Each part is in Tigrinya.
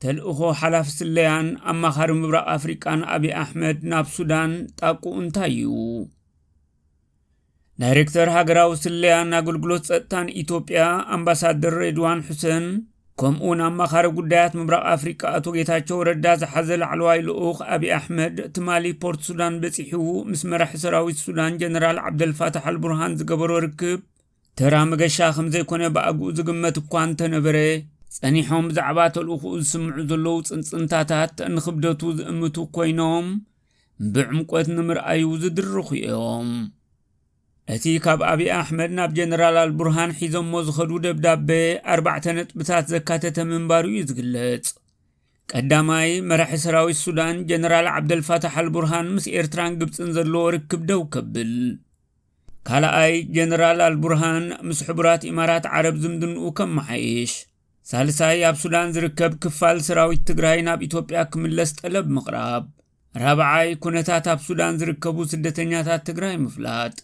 ተልእኾ ሓላፊ ስለያን ኣማኻሪ ምብራቕ ኣፍሪቃን ኣብይ ኣሕመድ ናብ ሱዳን ጣቁ እንታይ እዩ? ዳይሬክተር ሃገራዊ ስለያን ኣገልግሎት ጸጥታን ኢትዮጵያ ኣምባሳደር ሬድዋን ሑሰን፣ ከምኡውን ኣማኻሪ ጉዳያት ምብራቕ ኣፍሪቃ ኣቶ ጌታቸው ረዳ ዝሓዘ ላዕለዋይ ልኡኽ ኣብይ ኣሕመድ ትማሊ ፖርት ሱዳን በጺሑ ምስ መራሒ ሰራዊት ሱዳን ጀነራል ዓብደልፋታሕ ኣልቡርሃን ዝገበሮ ርክብ ተራ መገሻ ከም ዘይኮነ ብኣግኡ ዝግመት እኳ እንተነበረ፣ ጸኒሖም ብዛዕባ ተልእኾኡ ዝስምዑ ዘለዉ ጽንጽንታታት ንኽብደቱ ዝእምቱ ኮይኖም፣ ብዕምቆት ንምርኣዩ ዝድርኹ እዮም። እቲ ካብ ኣብይ ኣሕመድ ናብ ጀነራል ኣልቡርሃን ሒዞሞ ዝኸዱ ደብዳቤ ኣርባዕተ ነጥብታት ዘካተተ ምንባሩ እዩ ዝግለጽ። ቀዳማይ፣ መራሒ ሰራዊት ሱዳን ጀነራል ዓብደልፋታሕ ኣልቡርሃን ምስ ኤርትራን ግብጽን ዘለዎ ርክብ ደው ከብል። ካልኣይ፣ ጀነራል ኣልቡርሃን ምስ ሕቡራት ኢማራት ዓረብ ዝምድንኡ ከመሓይሽ። ሳልሳይ፣ ኣብ ሱዳን ዝርከብ ክፋል ሰራዊት ትግራይ ናብ ኢትዮጵያ ክምለስ ጠለብ ምቕራብ። ራብዓይ፣ ኩነታት ኣብ ሱዳን ዝርከቡ ስደተኛታት ትግራይ ምፍላጥ።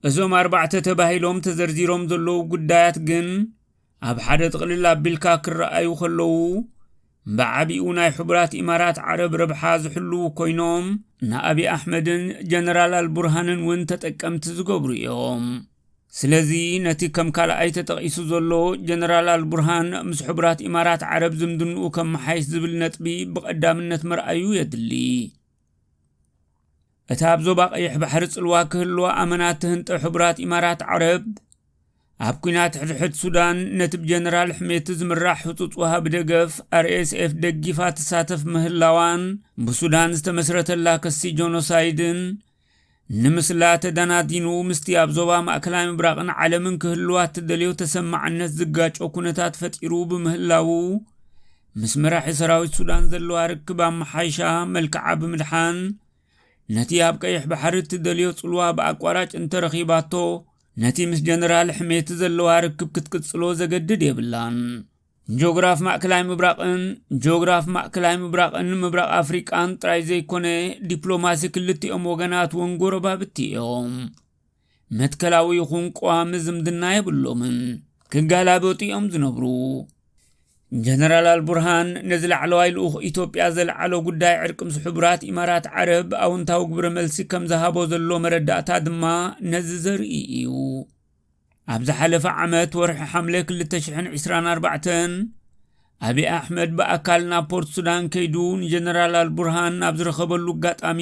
እዞም ኣርባዕተ ተባሂሎም ተዘርዚሮም ዘለዉ ጉዳያት ግን ኣብ ሓደ ጥቕልል ኣቢልካ ክረኣዩ ከለዉ፣ ብዓቢኡ ናይ ሕቡራት ኢማራት ዓረብ ረብሓ ዝሕልዉ ኮይኖም፣ ንኣብይ ኣሕመድን ጀነራል ኣልቡርሃንን እውን ተጠቀምቲ ዝገብሩ እዮም። ስለዚ ነቲ ከም ካልኣይ ተጠቒሱ ዘሎ ጀነራል ኣልቡርሃን ምስ ሕቡራት ኢማራት ዓረብ ዝምድንኡ ከመሓይሽ ዝብል ነጥቢ ብቐዳምነት ምርኣዩ የድሊ። እታ ኣብ ዞባ ቀይሕ ባሕሪ ጽልዋ ክህልዋ ኣመና ትህንጠ ሕቡራት ኢማራት ዓረብ፣ ኣብ ኲናት ሕድሕድ ሱዳን ነቲ ብጀነራል ሕሜቲ ዝምራሕ ህጹጽ ወሃቢ ደገፍ ኣር ኤስ ኤፍ ደጊፋ ትሳተፍ ምህላዋን፣ ብሱዳን ዝተመስረተላ ክሲ ጆኖሳይድን፣ ንምስላ ተደናዲኑ ምስቲ ኣብ ዞባ ማእከላይ ምብራቕን ዓለምን ክህልዋ እትደልዮ ተሰማዕነት ዝጋጮ ኩነታት ፈጢሩ ብምህላዉ፣ ምስ መራሒ ሰራዊት ሱዳን ዘለዋ ርክብ ኣመሓይሻ መልክዓ ብምድሓን፣ ነቲ ኣብ ቀይሕ ባሕሪ እትደልዮ ጽልዋ ብኣቋራጭ እንተረኺባቶ፣ ነቲ ምስ ጀነራል ሕሜቲ ዘለዋ ርክብ ክትቅጽሎ ዘገድድ የብላን። ጂኦግራፍ ማእከላይ ምብራቕን፣ ጂኦግራፍ ማእከላይ ምብራቕን ምብራቕ ኣፍሪቃን ጥራይ ዘይኮነ፣ ዲፕሎማሲ ክልቲኦም ወገናት እውን ጎረባብቲ እዮም። መትከላዊ ይኹን ቀዋሚ ዝምድና የብሎምን። ክጋላበጡ እዮም ዝነብሩ። ጀነራል ኣልቡርሃን ነዚ ላዕለዋይ ልኡኽ ኢትዮጵያ ዘልዓሎ ጉዳይ ዕርቂ ምስ ሕቡራት ኢማራት ዓረብ ኣውንታዊ ግብረ መልሲ ከም ዝሃቦ ዘሎ መረዳእታ ድማ ነዚ ዘርኢ እዩ። ኣብ ዝሓለፈ ዓመት ወርሒ ሓምለ ክልተ ሽሕን ዕስራን ኣርባዕተን፣ ኣብይ ኣሕመድ ብኣካል ናብ ፖርት ሱዳን ከይዱ ንጀነራል ኣልቡርሃን ኣብ ዝረኸበሉ ኣጋጣሚ፣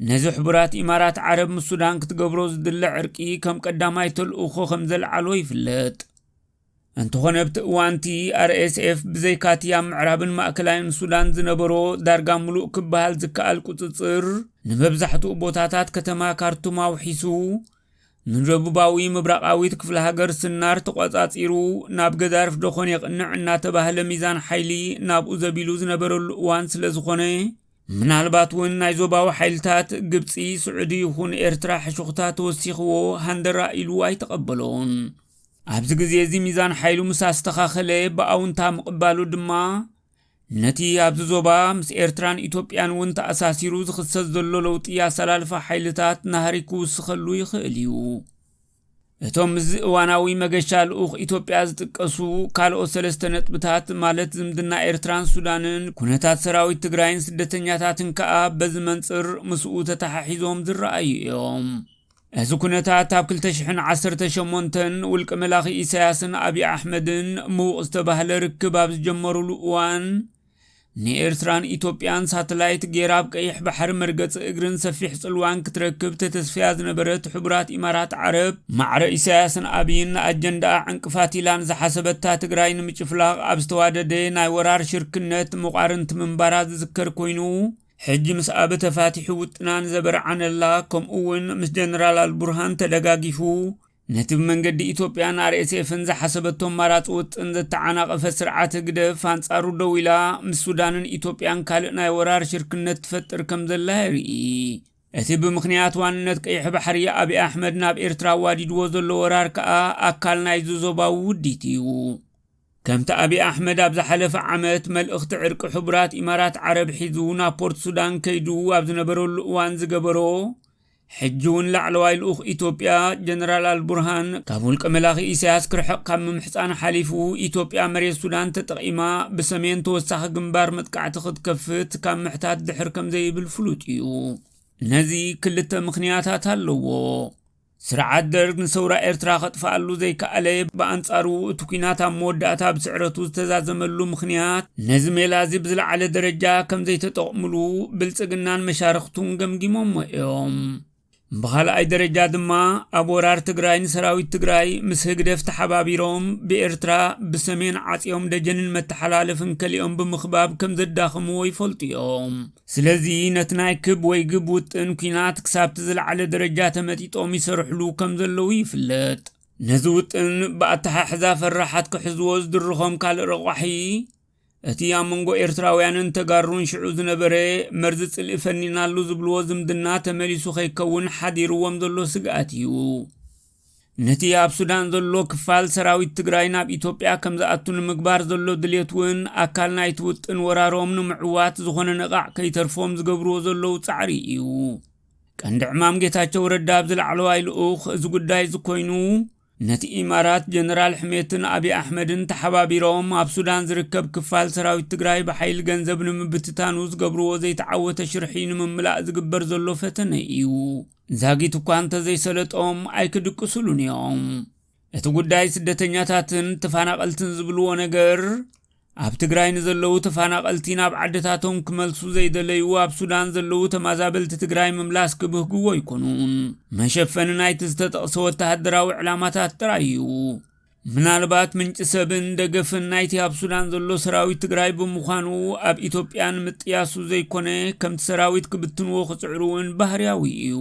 ነዚ ሕቡራት ኢማራት ዓረብ ምስ ሱዳን ክትገብሮ ዝድለ ዕርቂ ከም ቀዳማይ ተልእኾ ከም ዘልዓሎ ይፍለጥ። እንተኾነ ኣብቲ እዋንቲ ኣር ኤስ ኤፍ ብዘይካቲ ኣብ ምዕራብን ማእከላይን ሱዳን ዝነበሮ ዳርጋ ምሉእ ክበሃል ዝከኣል ቁጽጽር ንመብዛሕትኡ ቦታታት ከተማ ካርቱም ኣውሒሱ፣ ንደቡባዊ ምብራቓዊት ክፍለ ሃገር ስናር ተቖጻጺሩ ናብ ገዛርፍ ደኾን የቕንዕ እናተባህለ ሚዛን ሓይሊ ናብኡ ዘቢሉ ዝነበረሉ እዋን ስለ ዝኾነ፣ ምናልባት እውን ናይ ዞባዊ ሓይልታት ግብጺ፣ ስዑዲ ይኹን ኤርትራ ሕሹኽታ ተወሲኽዎ ሃንደራ ኢሉ ኣይተቐበሎን። ኣብዚ ግዜ እዚ ሚዛን ሓይሉ ምስ ኣስተኻኸለ ብኣውንታ ምቕባሉ ድማ ነቲ ኣብዚ ዞባ ምስ ኤርትራን ኢትዮጵያን እውን ተኣሳሲሩ ዝኽሰት ዘሎ ለውጢ ኣሰላልፋ ሓይልታት ናህሪ ክውስኸሉ ይኽእል እዩ። እቶም ምስዚ እዋናዊ መገሻ ልኡኽ ኢትዮጵያ ዝጥቀሱ ካልኦት ሰለስተ ነጥብታት፣ ማለት ዝምድና ኤርትራን ሱዳንን፣ ኩነታት ሰራዊት ትግራይን ስደተኛታትን ከኣ በዚ መንጽር ምስኡ ተተሓሒዞም ዝረኣዩ እዮም። እዚ ኩነታት ኣብ ክልተ ሽሕን ዓሰርተ ሸሞንተን ውልቀ መላኺ ኢሳያስን ኣብይ ኣሕመድን ምዉቕ ዝተባህለ ርክብ ኣብ ዝጀመሩሉ እዋን፣ ንኤርትራን ኢትዮጵያን ሳተላይት ጌራ ኣብ ቀይሕ ባሕሪ መርገጺ እግርን ሰፊሕ ጽልዋን ክትረክብ ተተስፍያ ዝነበረት ሕቡራት ኢማራት ዓረብ፣ ማዕረ ኢሳያስን ኣብይን ንኣጀንዳኣ ዕንቅፋት ኢላ ንዝሓሰበታ ትግራይ ንምጭፍላቕ ኣብ ዝተዋደደ ናይ ወራር ሽርክነት መቋርንቲ ምንባራ ዝዝከር ኮይኑ፣ ሕጂ ምስኣ ብተፋቲሑ ውጥና ንዘበርዓነላ፣ ከምኡ እውን ምስ ጀነራል ኣልቡርሃን ተደጋጊፉ፣ ነቲ ብመንገዲ ኢትዮጵያን ኣር ኤስ ኤፍን ዝሓሰበቶ ኣማራጺ ውጥን ዘተዓናቐፈ ስርዓት ህግደፍ ኣንጻሩ ደው ኢላ፣ ምስ ሱዳንን ኢትዮጵያን ካልእ ናይ ወራር ሽርክነት ትፈጥር ከም ዘላ የርኢ። እቲ ብምኽንያት ዋንነት ቀይሕ ባሕሪ ኣብይ ኣሕመድ ናብ ኤርትራ ኣዋዲድዎ ዘሎ ወራር ከኣ ኣካል ናይዚ ዞባዊ ውዲት እዩ። ከምቲ ኣብይ ኣሕመድ ኣብ ዝሓለፈ ዓመት መልእኽቲ ዕርቂ ሕቡራት ኢማራት ዓረብ ሒዙ ናብ ፖርት ሱዳን ከይዱ ኣብ ዝነበረሉ እዋን ዝገበሮ፣ ሕጂ እውን ላዕለዋይ ልኡኽ ኢትዮጵያ ጀነራል ኣልቡርሃን ካብ ውልቀ መላኺ ኢሳያስ ክርሕቕ ካብ ምምሕጻን ሓሊፉ፣ ኢትዮጵያ መሬት ሱዳን ተጠቒማ ብሰሜን ተወሳኺ ግንባር መጥቃዕቲ ክትከፍት ካብ ምሕታት ድሕር ከም ዘይብል ፍሉጥ እዩ። ነዚ ክልተ ምኽንያታት ኣለዎ። ስርዓት ደርግ ንሰውራ ኤርትራ ከጥፍኣሉ ዘይከኣለ፣ ብኣንጻሩ እቲ ኲናት ኣብ መወዳእታ ብስዕረቱ ዝተዛዘመሉ ምኽንያት ነዚ ሜላ እዚ ብዝለዓለ ደረጃ ከም ዘይተጠቕምሉ ብልጽግናን መሻርኽቱን ገምጊሞሞ እዮም። ብኻልኣይ ደረጃ ድማ ኣብ ወራር ትግራይ ንሰራዊት ትግራይ ምስ ህግደፍ ተሓባቢሮም ብኤርትራ ብሰሜን ዓጽዮም ደጀንን መተሓላለፍን ከሊኦም ብምኽባብ ከም ዘዳኸምዎ ይፈልጡ እዮም። ስለዚ ነቲ ናይ ክብ ወይ ግብ ውጥን ኲናት ክሳብቲ ዝለዓለ ደረጃ ተመጢጦም ይሰርሕሉ ከም ዘለዉ ይፍለጥ። ነዚ ውጥን ብኣተሓሕዛ ፈራሓት ክሕዝዎ ዝድርኾም ካልእ ረቋሒ፣ እቲ ኣብ መንጎ ኤርትራውያንን ተጋሩን ሽዑ ዝነበረ መርዚ ጽልኢ ፈኒናሉ ዝብልዎ ዝምድና ተመሊሱ ከይከውን ሓዲርዎም ዘሎ ስግኣት እዩ። ነቲ ኣብ ሱዳን ዘሎ ክፋል ሰራዊት ትግራይ ናብ ኢትዮጵያ ከም ዝኣቱ ንምግባር ዘሎ ድልየት እውን ኣካል ናይቲ ውጥን ወራሮም ንምዕዋት ዝኾነ ነቓዕ ከይተርፎም ዝገብርዎ ዘለዉ ጻዕሪ እዩ። ቀንዲ ዕማም ጌታቸው ረዳ ኣብ ዝለዓለዋይ ልኡኽ እዚ ጉዳይ እዚ ኮይኑ፣ ነቲ ኢማራት ጀነራል ሕሜትን ኣብይ ኣሕመድን ተሓባቢሮም ኣብ ሱዳን ዝርከብ ክፋል ሰራዊት ትግራይ ብሓይሊ ገንዘብ ንምብትታኑ ዝገብርዎ ዘይተዓወተ ሽርሒ ንምምላእ ዝግበር ዘሎ ፈተነ እዩ። ዛጊት እኳ እንተዘይሰለጦም ኣይክድቅሱሉን እዮም። እቲ ጉዳይ ስደተኛታትን ተፋናቐልትን ዝብልዎ ነገር፣ ኣብ ትግራይ ንዘለዉ ተፋናቐልቲ ናብ ዓድታቶም ክመልሱ ዘይደለዩ ኣብ ሱዳን ዘለዉ ተማዛበልቲ ትግራይ ምምላስ ክብህግዎ ኣይኮኑን። መሸፈኒ ናይቲ ዝተጠቕሰ ወተሃደራዊ ዕላማታት ጥራይ እዩ። ምናልባት ምንጪ ሰብን ደገፍን ናይቲ ኣብ ሱዳን ዘሎ ሰራዊት ትግራይ ብምዃኑ፣ ኣብ ኢትዮጵያ ንምጥያሱ ዘይኮነ፣ ከምቲ ሰራዊት ክብትንዎ ክጽዕሩ እውን ባህርያዊ እዩ።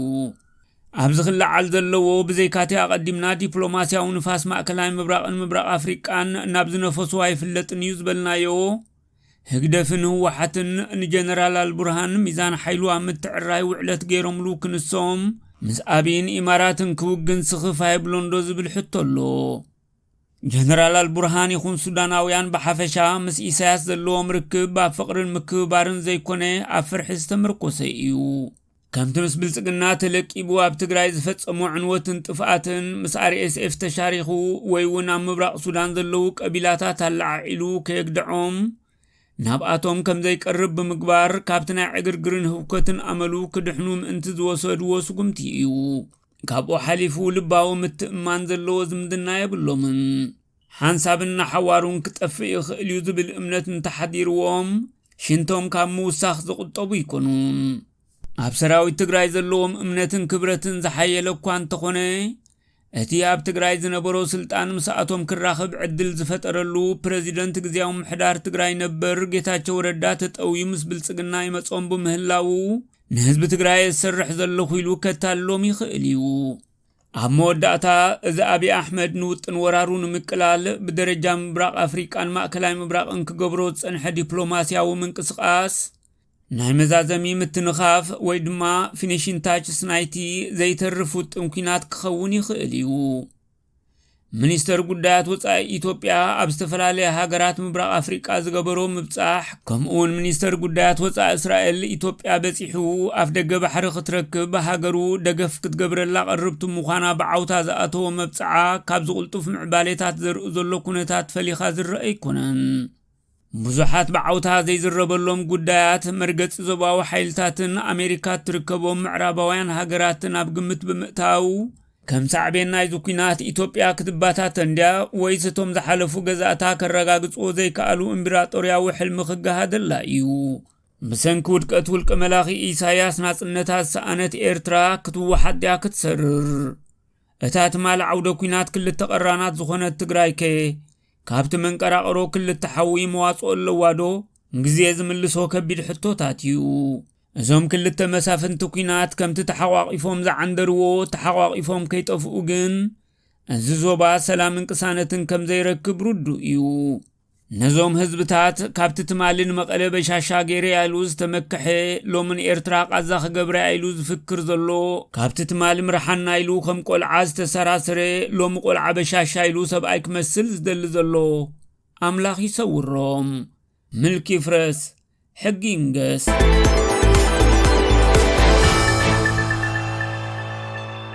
ኣብዚ ክለዓል ዘለዎ፣ ብዘይካቲ ኣቐዲምና ዲፕሎማስያዊ ንፋስ ማእከላይ ምብራቕን ምብራቕ ኣፍሪቃን ናብ ዝነፈሱ ኣይፍለጥን እዩ ዝበልናዮ፣ ህግደፍን ህወሓትን ንጀነራል ኣልቡርሃን ሚዛን ሓይሉ ኣብ ምትዕራይ ውዕለት ገይሮምሉ ክንሶም፣ ምስ ኣብይን ኢማራትን ክውግን ስኽፍ ኣይብሎንዶ ዝብል ሕቶ ኣሎ። ጀነራል ኣልቡርሃን ይኹን ሱዳናውያን ብሓፈሻ ምስ ኢሳያስ ዘለዎም ርክብ ኣብ ፍቕርን ምክብባርን ዘይኮነ ኣብ ፍርሒ ዝተመርኮሰ እዩ። ከምቲ ምስ ብልጽግና ተለቂቡ ኣብ ትግራይ ዝፈጸሞ ዕንወትን ጥፍኣትን ምስ ኣር ኤስ ኤፍ ተሻሪኹ ወይ እውን ኣብ ምብራቕ ሱዳን ዘለዉ ቀቢላታት ኣለዓዒሉ ከየግድዖም፣ ናብኣቶም ከም ዘይቀርብ ብምግባር ካብቲ ናይ ዕግርግርን ህውከትን ኣመሉ ክድሕኑ ምእንቲ ዝወሰድዎ ስጉምቲ እዩ። ካብኡ ሓሊፉ ልባዊ ምትእምማን ዘለዎ ዝምድና የብሎምን። ሓንሳብን ንሓዋሩን ክጠፍእ ይኽእል እዩ ዝብል እምነት እንተሓዲርዎም፣ ሽንቶም ካብ ምውሳኽ ዝቑጠቡ ኣይኮኑን። ኣብ ሰራዊት ትግራይ ዘለዎም እምነትን ክብረትን ዝሓየለ እኳ እንተኾነ፣ እቲ ኣብ ትግራይ ዝነበሮ ስልጣን ምስኣቶም ክራኸብ ዕድል ዝፈጠረሉ ፕረዚደንት ግዝያዊ ምሕዳር ትግራይ ነበር ጌታቸው ረዳ ተጠውዩ ምስ ብልጽግና ይመጾም ብምህላዉ፣ ንህዝቢ ትግራይ ዝሰርሕ ዘለኹ ኢሉ ከታልሎም ይኽእል እዩ። ኣብ መወዳእታ፣ እዚ ኣብይ ኣሕመድ ንውጥን ወራሩ ንምቅላል ብደረጃ ምብራቕ ኣፍሪቃን ማእከላይ ምብራቕን ክገብሮ ዝጸንሐ ዲፕሎማስያዊ ምንቅስቓስ፣ ናይ መዛዘሚ ምትንኻፍ ወይ ድማ ፊኒሽን ታችስ ናይቲ ዘይተርፍ ውጥን ኲናት ክኸውን ይኽእል እዩ። ሚኒስተር ጉዳያት ወጻኢ ኢትዮጵያ ኣብ ዝተፈላለያ ሃገራት ምብራቕ ኣፍሪቃ ዝገበሮ ምብጻሕ፣ ከምኡ እውን ሚኒስተር ጉዳያት ወጻኢ እስራኤል ኢትዮጵያ በጺሑ ኣፍ ደገ ባሕሪ ክትረክብ ሃገሩ ደገፍ ክትገብረላ ቅርብቲ ምዃና ብዓውታ ዝኣተዎ መብጽዓ፣ ካብዚ ቅልጡፍ ምዕባሌታት ዘርኢ ዘሎ ኩነታት ፈሊኻ ዝረአ ኣይኮነን። ብዙሓት ብዓውታ ዘይዝረበሎም ጉዳያት፣ መርገጺ ዞባዊ ሓይልታትን ኣሜሪካ እትርከቦም ምዕራባውያን ሃገራትን ኣብ ግምት ብምእታው፣ ከም ሳዕቤን ናይዚ ኲናት ኢትዮጵያ ክትባታተን ድያ ወይስ እቶም ዝሓለፉ ገዛእታ ከረጋግጽዎ ዘይከኣሉ እምብራጦርያዊ ሕልሚ ክገሃደላ እዩ? ብሰንኪ ውድቀት ውልቀ መላኺ ኢሳያስ ናጽነታ ዝሰኣነት ኤርትራ ክትወሓጥ ድያ ክትሰርር? እታ ትማል ዓውደ ኲናት ክልተ ቀራናት ዝኾነት ትግራይከ ካብቲ መንቀራቕሮ ክልተ ሓዊ መዋጽኦ ኣለዋ ዶ? ግዜ ዝምልሶ ከቢድ ሕቶታት እዩ። እዞም ክልተ መሳፍንቲ ኲናት ከምቲ ተሓቋቒፎም ዝዓንደርዎ ተሓቋቒፎም ከይጠፍኡ ግን፣ እዚ ዞባ ሰላምን ቅሳነትን ከም ዘይረክብ ርዱእ እዩ። ነዞም ህዝብታት ካብቲ ትማሊ ንመቐለ በሻሻ ገይረያ ኢሉ ዝተመክሐ፣ ሎሚ ንኤርትራ ቃዛ ክገብረያ ኢሉ ዝፍክር ዘሎ፣ ካብቲ ትማሊ ምርሓና ኢሉ ከም ቆልዓ ዝተሰራሰረ፣ ሎሚ ቆልዓ በሻሻ ኢሉ ሰብኣይ ክመስል ዝደሊ ዘሎ፣ ኣምላኽ ይሰውሮም። ምልኪ ይፍረስ፣ ሕጊ ይንገስ።